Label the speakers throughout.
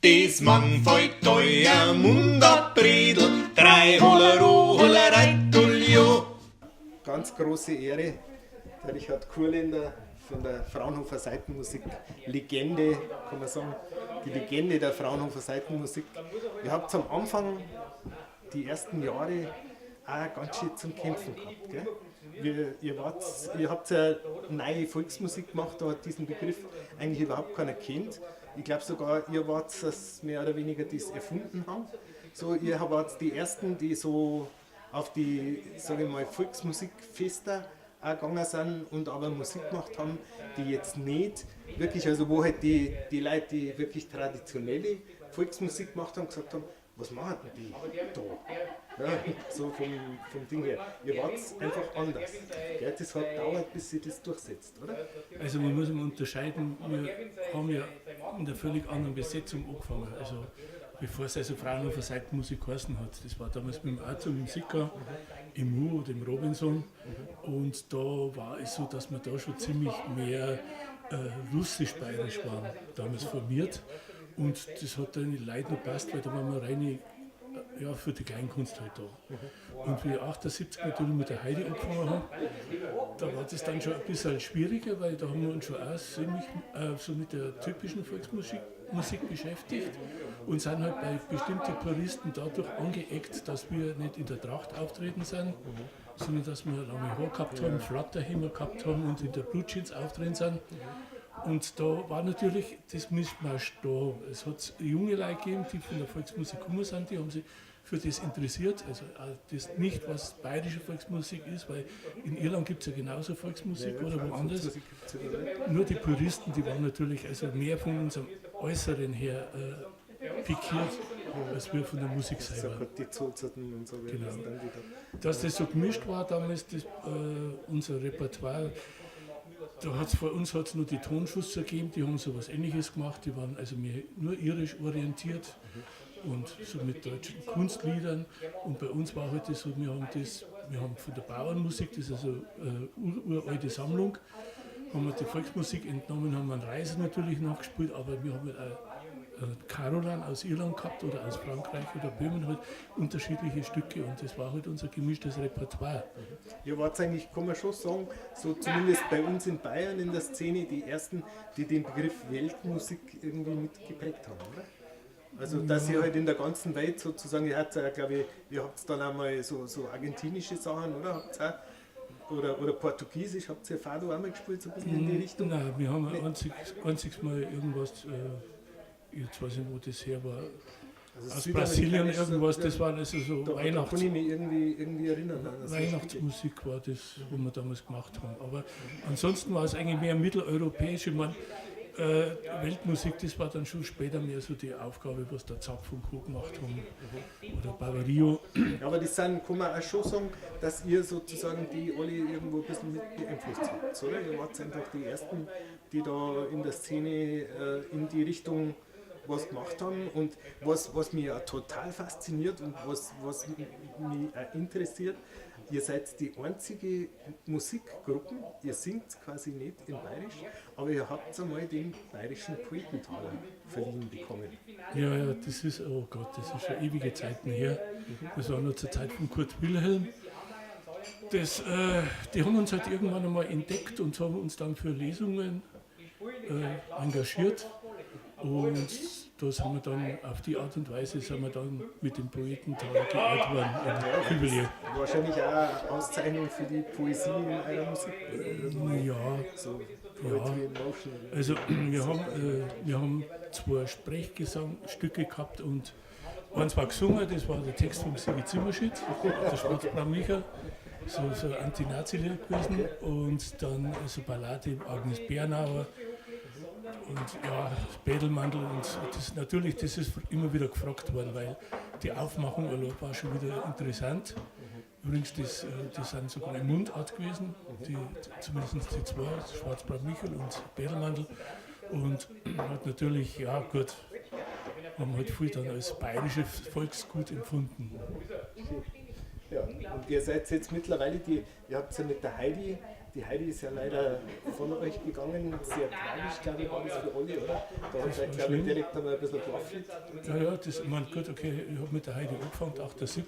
Speaker 1: Des mang fällt teuer Mundabredel, drei Hollero, Hollereitulio.
Speaker 2: Ganz große Ehre, der Richard Kurländer von der Fraunhofer Saitenmusik, Legende, kann man sagen, die Legende der Fraunhofer Saitenmusik. Ihr habt am Anfang, die ersten Jahre, auch ganz schön zum Kämpfen gehabt. Gell? Ihr habt ja neue Volksmusik gemacht, da hat diesen Begriff eigentlich überhaupt keiner kennt. Ich glaube sogar, ihr wart es mehr oder weniger, die es erfunden haben. So, ihr wart die Ersten, die so auf die, sage ich mal, Volksmusikfeste auch gegangen sind und aber Musik gemacht haben, die jetzt nicht wirklich, also wo halt die Leute, die wirklich traditionelle Volksmusik gemacht haben, gesagt haben, was machen denn die da? Ja, so vom Ding her. Ihr wart einfach anders. Gell? Das hat gedauert, bis sich das durchsetzt, oder?
Speaker 3: Also man muss immer unterscheiden, wir haben ja in einer völlig anderen Besetzung angefangen. Also bevor es also Fraunhofer Saitenmusik geheißen hat. Das war damals mit dem Arthur, mit dem Sika, im Mu oder im Robinson. Und da war es so, dass wir da schon ziemlich mehr russisch-bayerisch waren, damals formiert. Und das hat dann den Leuten noch gepasst, weil da waren wir reine, ja, für die Kleinkunst halt da. Und wie ich 78 natürlich mit der Heidi angefangen habe, da war das dann schon ein bisschen schwieriger, weil da haben wir uns schon auch ziemlich so mit der typischen Volksmusik Musik beschäftigt und sind halt bei bestimmten Puristen dadurch angeeckt, dass wir nicht in der Tracht auftreten sind, sondern dass wir lange Haare gehabt haben, Flatterhemmer gehabt haben und in der Blutjeans auftreten sind. Und da war natürlich das Mischmasch da. Es hat junge Leute gegeben, die von der Volksmusik gekommen sind, die haben sich für das interessiert. Also auch das nicht, was bayerische Volksmusik ist, weil in Irland gibt es ja genauso Volksmusik
Speaker 2: Ja,
Speaker 3: oder
Speaker 2: klar,
Speaker 3: woanders.
Speaker 2: Volksmusik gibt's überall.
Speaker 3: Nur die Puristen, die waren natürlich also mehr von unserem Äußeren her pikiert, als wir von der Musik
Speaker 2: So
Speaker 3: selber.
Speaker 2: die Zozerten und so, wer
Speaker 3: Genau.
Speaker 2: das dann wieder.
Speaker 3: Dass das so gemischt war damals, das, unser Repertoire, da hat's vor uns hat's nur die Tonschusser gegeben, die haben so was Ähnliches gemacht, die waren also mehr nur irisch orientiert und so mit deutschen Kunstliedern. Und bei uns war halt das so, wir haben von der Bauernmusik, das ist also uralte Sammlung, haben wir die Volksmusik entnommen, haben wir einen Reiser natürlich nachgespielt, aber wir haben halt auch Carolan aus Irland gehabt oder aus Frankreich oder Böhmen, halt unterschiedliche Stücke und das war halt unser gemischtes Repertoire.
Speaker 2: Ihr wart eigentlich, kann man schon sagen, so zumindest bei uns in Bayern in der Szene, die ersten, die den Begriff Weltmusik irgendwie mitgeprägt haben, oder? Also, dass ihr halt in der ganzen Welt sozusagen, ihr habt ja, glaube ich, ihr habt dann einmal so argentinische Sachen, oder? Habt's auch, oder Portugiesisch, habt ihr Fado auch mal gespielt, so ein bisschen in die Richtung?
Speaker 3: Nein, wir haben ein einziges Mal irgendwas, jetzt weiß ich nicht, wo das her war,
Speaker 2: Also
Speaker 3: aus Brasilien
Speaker 2: südamerikanisch,
Speaker 3: irgendwas,
Speaker 2: so,
Speaker 3: das war also so
Speaker 2: da kann ich mich irgendwie erinnern an das.
Speaker 3: Weihnachtsmusik war das, was wir damals gemacht haben. Aber ansonsten war es eigentlich mehr mitteleuropäisch. Ich mein, Weltmusik, das war dann schon später mehr so die Aufgabe, was der Zapf und Co. gemacht haben. Oder Bavario.
Speaker 2: Ja, aber das sind, kann man auch schon sagen, dass ihr sozusagen die alle irgendwo ein bisschen mit beeinflusst habt, oder? Ihr wart einfach die Ersten, die da in der Szene in die Richtung was gemacht haben. Und was mich auch total fasziniert und was mich auch interessiert, ihr seid die einzige Musikgruppe, ihr singt quasi nicht in Bayerisch, aber ihr habt einmal den bayerischen Poetentaler verliehen bekommen.
Speaker 3: Ja, ja, das ist, oh Gott, das ist schon ewige Zeiten her. Das war noch zur Zeit von Kurt Wilhelm. Die haben uns halt irgendwann einmal entdeckt und haben uns dann für Lesungen engagiert. Und da sind wir dann auf die Art und Weise sind wir dann mit dem Poetentaler geehrt worden in Kübelje.
Speaker 2: Wahrscheinlich auch eine Auszeichnung für die Poesie in eurer Musik, oder?
Speaker 3: Ja.
Speaker 2: So
Speaker 3: Ja.
Speaker 2: Poetry in Motion.
Speaker 3: Also wir haben zwei Sprechgesangstücke gehabt und eins war gesungen, das war der Text von Sigi Zimmerschied, der Schwarzbraun Michael, so ein Anti-Nazi-Lied gewesen. Und dann so Ballade Agnes Bernauer und ja, Bädelmandl und das, natürlich, das ist immer wieder gefragt worden, weil die Aufmachung allein war schon wieder interessant. Übrigens, das sind sogar in Mundart gewesen, zumindest die zwei, Schwarzbraun Michael und Bädelmandl. Und hat natürlich, ja gut, haben halt viel dann als bayerisches Volksgut empfunden.
Speaker 2: Ja, und ihr seid jetzt mittlerweile die, ihr habt ja mit der Heidi Die Heidi ist ja leider von euch gegangen. Sehr tragisch, glaube ich, war das für alle, oder? Da hat euch, glaube ich, direkt einmal ein bisschen gewaffelt.
Speaker 3: Ja, ja, das, ich meine, gut, okay, ich habe mit der Heidi angefangen, 78.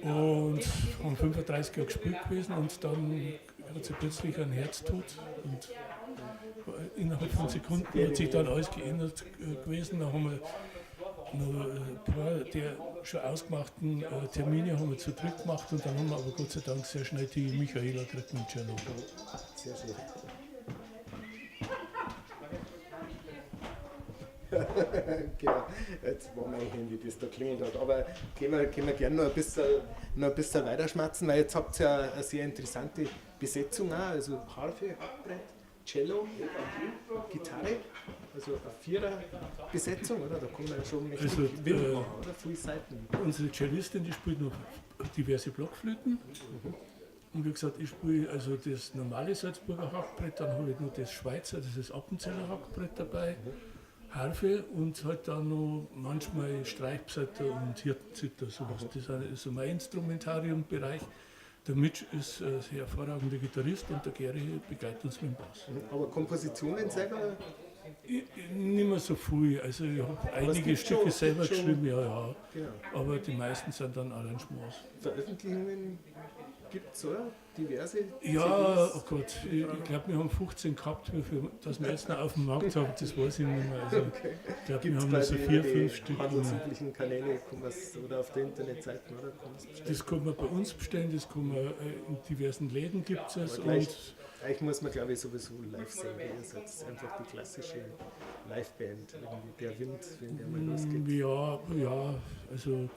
Speaker 3: Und haben 35 Jahre gespielt gewesen und dann hat sie plötzlich einen Herztod und innerhalb von Sekunden hat sich dann alles geändert gewesen. Da haben wir noch ein paar der schon ausgemachten Termine haben wir zu dritt gemacht und dann haben wir aber Gott sei Dank sehr schnell die Michaela gekriegt mit Cello.
Speaker 2: Sehr schön. Genau, jetzt war mein Handy, das da klingelt hat. Aber können wir gerne noch ein bisschen weiterschmatzen, weil jetzt habt ihr ja eine sehr interessante Besetzung auch. Also Harfe, Hackbrett, Cello, Gitarre, also eine Vierer-Besetzung, oder? Da kann man ja schon mächtig
Speaker 3: Also,
Speaker 2: Wind machen, oder? Viele Seiten.
Speaker 3: Unsere Cellistin, die spielt noch diverse Blockflöten. Und wie gesagt, ich spiele also das normale Salzburger Hackbrett, dann habe ich noch das Schweizer, das ist Appenzeller Hackbrett dabei, Harfe und halt dann noch manchmal Streichpsalter und Hirtenzither, sowas. Das ist so mein Instrumentariumbereich. Der Mitch ist ein sehr hervorragender Gitarrist und der Gary begleitet uns mit dem Bass.
Speaker 2: Aber Kompositionen selber?
Speaker 3: Ich, nicht mehr so viel. Also ich habe einige Stücke selber geschrieben, ja.
Speaker 2: Genau.
Speaker 3: Aber die meisten sind dann Arrangements.
Speaker 2: Veröffentlichungen gibt es, oder? Diverse?
Speaker 3: Ja,
Speaker 2: CDs?
Speaker 3: oh Gott, ich glaube, wir haben 15 gehabt, wie viel, dass wir jetzt noch auf dem Markt haben, das weiß ich nicht mehr. Also,
Speaker 2: Okay.
Speaker 3: ich glaube, wir
Speaker 2: Gibt's
Speaker 3: haben
Speaker 2: bei
Speaker 3: noch so
Speaker 2: den
Speaker 3: 4, 5 Stück.
Speaker 2: handelsüblichen Kanäle kann man's, oder auf der Internetseite, oder? Kann man's bestellen?
Speaker 3: Das kann man bei uns bestellen, das kann man in diversen Läden gibt es.
Speaker 2: Aber gleich,
Speaker 3: Und
Speaker 2: eigentlich muss man, glaube ich, sowieso live sehen. Ihr seid einfach die klassische Liveband. Irgendwie der Wind, wenn der mal losgeht.
Speaker 3: ja, ja, also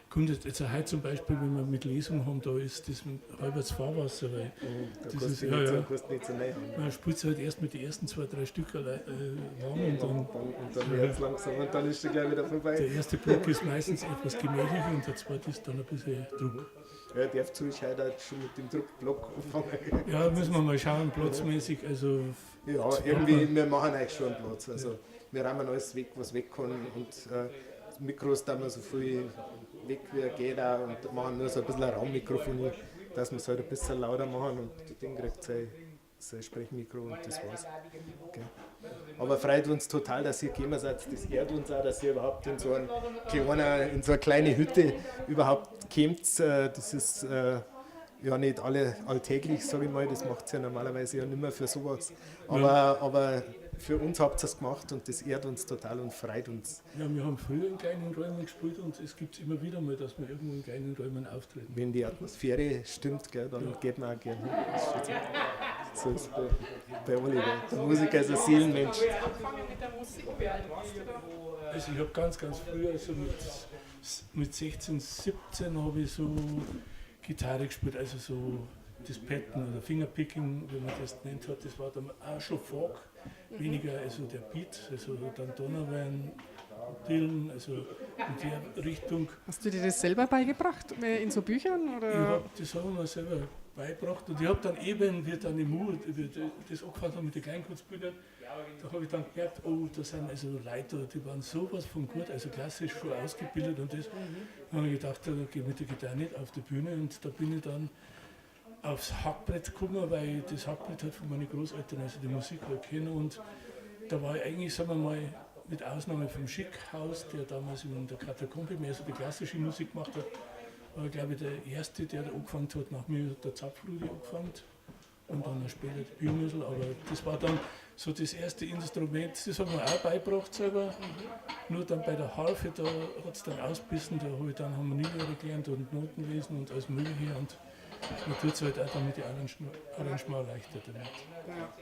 Speaker 3: kommt jetzt heute zum Beispiel, wenn wir mit Lesung haben, da ist das halbes Fahrwasser, weil
Speaker 2: Da
Speaker 3: das
Speaker 2: kannst
Speaker 3: ist,
Speaker 2: du
Speaker 3: ja,
Speaker 2: nicht so,
Speaker 3: ja.
Speaker 2: kannst nicht so rein.
Speaker 3: Man spielt halt erst mit den ersten 2, 3 Stück allein, warm und dann
Speaker 2: Und dann wird es langsam und dann ist schon gleich wieder vorbei.
Speaker 3: Der erste Block ist meistens etwas gemächlicher und der zweite ist dann ein bisschen Druck.
Speaker 2: Ja, darf zu ich heute auch schon mit dem Druckblock anfangen.
Speaker 3: Ja, müssen wir mal schauen, platzmäßig. Also,
Speaker 2: Ja, irgendwie, wir machen eigentlich schon einen Platz. Also, wir räumen alles weg, was weg kann. Und das Mikros da wir so viel weg wie geht auch und machen nur so ein bisschen Raummikrofonie, dass wir es halt ein bisschen lauter machen und das Ding kriegt sein Sprechmikro und das war's. Okay. Aber freut uns total, dass ihr gekommen seid. Das ehrt uns auch, dass ihr überhaupt in so, in so eine kleine Hütte überhaupt kommt. Das ist ja nicht alle alltäglich, sage ich mal. Das macht es ja normalerweise ja nicht mehr für sowas. Aber für uns habt ihr es gemacht und das ehrt uns total und freut uns.
Speaker 3: Ja, wir haben früher in kleinen Räumen gespielt und es gibt immer wieder mal, dass wir irgendwo in kleinen Räumen auftreten.
Speaker 2: Wenn die Atmosphäre stimmt, gell, dann
Speaker 3: ja.
Speaker 2: geht man auch gerne hin. So ist es bei Oliver. Der Musiker ist ein Seelenmensch.
Speaker 4: Angefangen mit der Musik, wie alt warst du da?
Speaker 3: Also ich habe ganz, ganz früh, also mit 16, 17 habe ich so Gitarre gespielt, also so das Patten oder Fingerpicking, wie man das nennt hat, das war dann auch schon Folk, weniger also der Beat, also dann Donovan, Dylan, also in der Richtung.
Speaker 4: Hast du dir das selber beigebracht, in so Büchern? Oder?
Speaker 3: Das habe ich mir selber beigebracht und ich habe dann eben, wie dann im Mut, wie das angefangen hat mit den Kleinkunstbüchern, da habe ich dann gemerkt, oh, da sind also Leute, die waren sowas von gut, also klassisch schon ausgebildet und das. Da habe ich gedacht, da gehe ich mit der Gitarre nicht auf die Bühne und da bin ich dann aufs Hackbrett gekommen, weil das Hackbrett halt von meinen Großeltern, also die Musik halt kenne und da war ich eigentlich, sagen wir mal, mit Ausnahme vom Schickhaus, der damals in der Katakombe mehr so die klassische Musik gemacht hat, war, glaube ich, der Erste, der da angefangen hat. Nach mir hat der Zapfrudi angefangen und dann später die Biermüsel. Aber das war dann so das erste Instrument, das hat mir auch beigebracht selber. Nur dann bei der Harfe, da hat es dann ausbissen, da habe ich dann Harmonielehre gelernt und Noten lesen und alles Mögliche. Und man tut es halt auch dann mit den Arrangement leichter damit.
Speaker 4: Ja.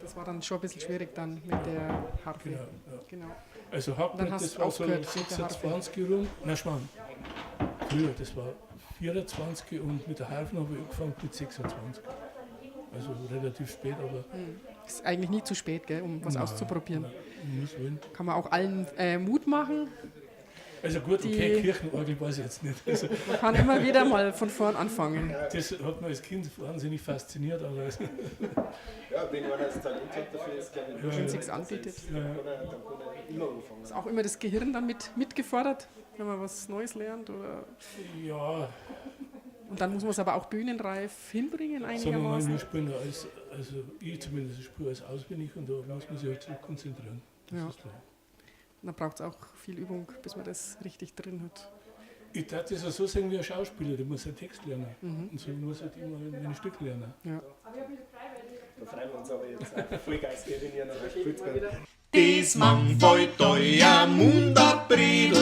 Speaker 4: Das war dann schon ein bisschen schwierig dann mit der Harfe.
Speaker 3: Genau. Ja.
Speaker 4: Genau.
Speaker 3: Also Hackbrett, das war so 26 rum. Nein, Schmarrn. Früher, das war 24 und mit der Harfe habe ich angefangen mit 26. Also relativ spät, aber...
Speaker 4: Ist eigentlich nie zu spät, gell, um was
Speaker 3: nein,
Speaker 4: auszuprobieren.
Speaker 3: Nein, muss wollen.
Speaker 4: Kann man auch allen Mut machen.
Speaker 3: Also gut, okay, Kirchenorgel weiß ich jetzt nicht. Also,
Speaker 4: man kann immer wieder mal von vorn anfangen.
Speaker 3: Das hat mich als Kind wahnsinnig fasziniert. Aber
Speaker 2: ja, wenn man das Talent hat dafür, ist glaube ich...
Speaker 4: Wenn es sich anbietet.
Speaker 3: Ja.
Speaker 2: Dann kann er immer anfangen.
Speaker 4: Ist auch immer das Gehirn dann mitgefordert, wenn man was Neues lernt? Oder?
Speaker 3: Ja,
Speaker 4: Und dann muss man es aber auch bühnenreif hinbringen
Speaker 3: Sagen wir mal,
Speaker 4: einigermaßen.
Speaker 3: wir spielen ja als, also ich zumindest ich spiele als auswendig und da muss man sich halt so konzentrieren. Das
Speaker 4: Ja.
Speaker 3: ist klar.
Speaker 4: Und dann braucht es auch viel Übung, bis man das richtig drin hat.
Speaker 3: Ich darf das ja so sagen wie ein Schauspieler, der muss einen Text lernen. Und so muss halt immer ein Stück lernen.
Speaker 4: Ja.
Speaker 2: Da freuen wir uns aber jetzt auch. Vollgas geben, wenn ihr noch spielt.
Speaker 1: Des mang voi teuer Mund April,